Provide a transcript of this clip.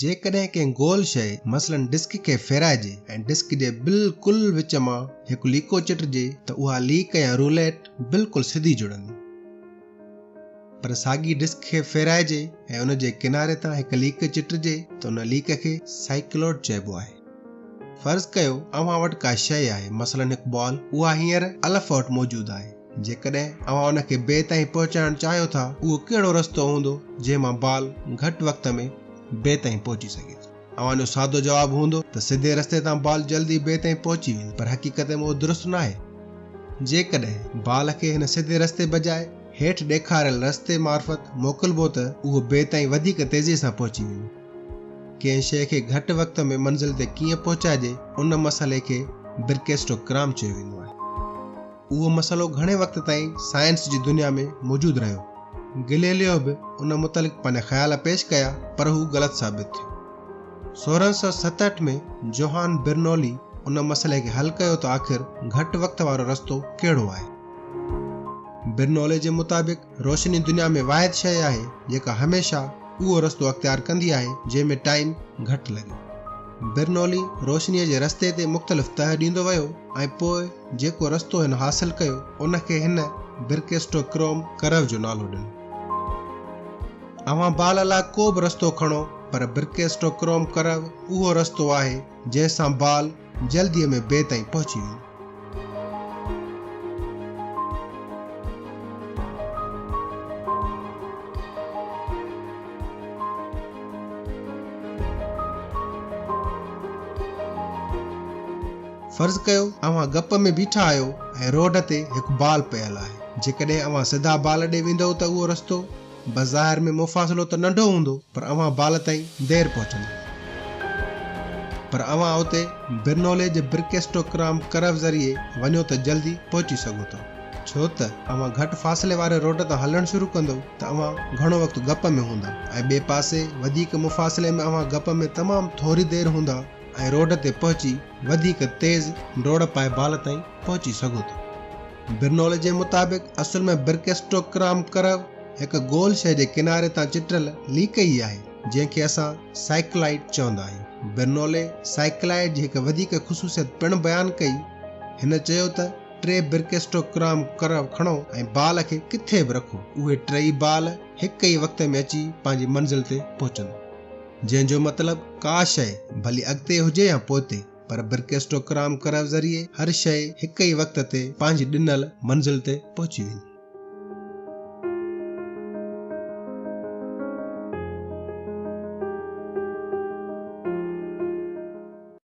جيڪڏهن ڪنهن گول شيء مثلاً ڊسڪ کي ڦيرائجي ۽ ڊسڪ جي بلڪل وچ مان هڪ ليڪو چٽجي ته اها ليڪ يا روليٽ بلڪل سڌي جڙندي. پر ساڳي ڊسڪ کي ڦيرائجي ۽ ان جي ڪناري تان هڪ ليڪ چٽجي ته ان ليڪ کي سائيڪلوڊ چئبو آهي. فرض ڪيو اوهان وٽ ڪا شيء آهي مثلاً هڪ بال، اها هينئر الف وٽ موجود آهي. جيڪڏهن اوهان ان کي بي تائين پهچائڻ چاهيو ٿا، اهو ڪهڙو رستو هوندو جنهن مان بال گهٽ وقت ۾ بي تائين پهچي سگهي ٿو؟ اوهان جو سادو جواب هوندو ته سڌي رستي تان بال جلدي بي تائين پهچي ويندي، پر حقيقت ۾ اهو درست ناهي. جيڪڏهن بال کي هن سڌي رستي بجاء هيٺ ڏيکاريل رستي معرفت موڪلبو ته اهو بي تائين وڌيڪ تيزيء سان پهچي ويندو. ڪنهن شيء کي گهٽ وقت ۾ منزل تي ڪيئن پهچائجي، ان مسئلي کي برڪيسٽو ڪرام چيو ويندو آهي. اهو مسئلو گهڻي وقت تائين سائنس جي دنيا ۾ موجود رهيو. گليليو به ان متعلق پنهنجا خيال پيش ڪيا پر هو غلط ثابت ٿيو. 1667 ۾ جوهان برنولي ان مسئلي کي حل ڪيو ته آخر گهٽ وقت وارو رستو ڪهڙو آهي. برنولي جي مطابق روشني دنيا ۾ واحد شيء آهي جيڪا هميشه اهو رستو اختيار ڪندي آهي جنهن ۾ ٽائيم گهٽ لڳي. برنولي روشنيء جي رستي تي مختلف تهه ڏيندو ويو ۽ پوء جيڪو رستو هن حاصل ڪيو ان کي هن برڪيسٽو ڪروم ڪرو جو نالو ڏنو. اوهان بال لاء ڪو به رستو کڻو پر برڪيسٽو ڪروم ڪرو اهو رستو آهي جنهن سان بال جلديء ۾ بي تائين پهچي ويندو. فرض ڪيو اوهان گپ ۾ بيٺا آهيو ۽ روڊ تي هڪ بال پيل آهي. جيڪڏهن اوهان سڌا بال ڏي ويندؤ ته اهو رستو بظاهر ۾ مفاصلو ته ننڍو هوندو پر اوهان بال تائين دير پهچندؤ. پر اوهان اتي برنولي جي برڪيسٽوڪرام ڪرو ذريعي وڃو ته جلدي پهچي سگهو ٿا. ڇو ته اوهان گهٽ فاصلي واري روڊ تان هلڻ شروع ڪندؤ ته اوهان گهڻو وقت گپ ۾ هوندا ۽ ٻئي پاسي وڌيڪ مفاصلي ۾ اوهان گپ ۾ تمام ٿوري دير هوندا ۽ روڊ تي پهچي وڌيڪ تيز ڊوڙ پائي بال تائين پهچي سگهو ٿا. برنولي جي مطابق اصل ۾ برڪيسٽوڪرام ڪرو هڪ گول شيء جي ڪناري تان چٽيل ليڪ ئي آهي، جنهن کي اسان سائيڪلائيڊ چوندا آهيون. برنولي سائيڪلائيڊ جي هڪ وڌيڪ خصوصيت پڻ بيان ڪئي. هن چيو ته ٽي برڪيسٽوڪرام ڪرو کڻو ۽ بال کي ڪٿي به رکو، اهي ٽئي بال هڪ ئي وقت ۾ اچي پنهنجي منزل تي پهچندا. جنهن جو مطلب ڪا شيء ڀلي اڳتي هجي يا پوئتي پر برڪيسٽوڪرام ڪرو ذريعي هر شيء هڪ ئي وقت تي پنهنجي ڏنل منزل تي پهچي ويندي.